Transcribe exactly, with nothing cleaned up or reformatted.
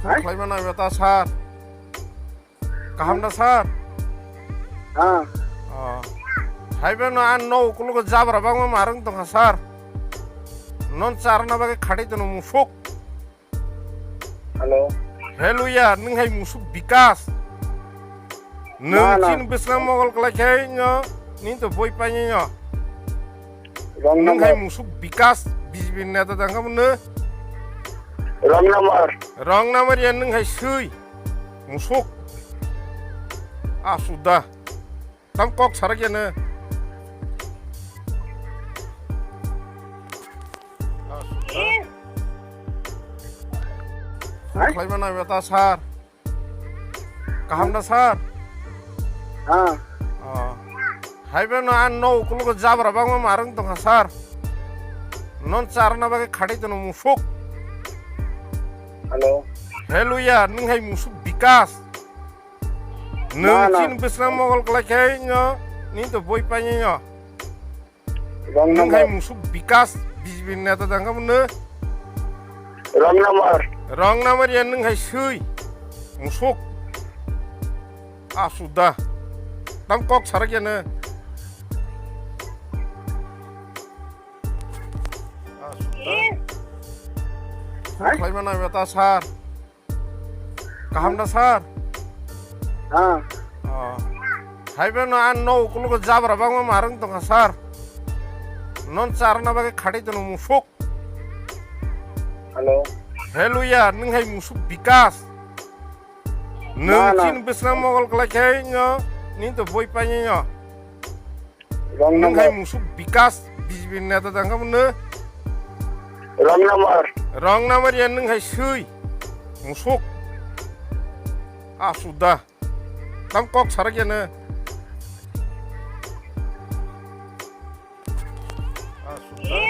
Hai? Khlai mano beta sir. Kaham da sir? Ha. Oh. Hai beno an no ukulogo jabra bangma marwng tongkha sir. Non charna bagwi khatai tono musuk. Hello. Hello ya, nwng hai musuk Bikas. Nwng na, na. Chin bwswng mogol kwlai khe no, nini to boi painai no. Wrong number. Nwng hai musuk Bikas, B J P neta tangkha mwnwi. Wrong number. Wrong number ya nwng hai swi. Musuk. Asuda. Tam kok sarak ya ne. Asuda. Hai? Khlai mano beta sir. Kaham da sir? Ha. Oh. Hai beno an no ukulogo jabra bangma marwng tongkha sir. Non charna bagwi khatai tono musuk. Hello. Hello ya, nwng hai musuk Bikas. Na, nwng na. Chin bwswng mogol kwlai khe no, nini to boi painai no. Wrong number. Nwng hai musuk Bikas, B J P neta tangkha mwnwi. Wrong number. Wrong number ya nwng hai swi. Musuk. Asuda. Tam kok sarak ya ne. Asuda. Hai? Khlai mano beta sir. Kaham da sir? Ha. Oh. Hai beno an no ukulogo jabra bangma marwng tongkha sir. Non charna bagwi khatai tono musuk. Hello. Hello ya, nwng hai musuk Bikas. Na, nwng na. Chin bwswng mogol kwlai khe no, nini to boi painai no. Wrong number. Nwng hai musuk Bikas, B J P neta tangkha mwnwi. Wrong number. Wrong number ya nwng hai swi. Musuk. Asuda. Tam kok sarak ya ne. Asuda.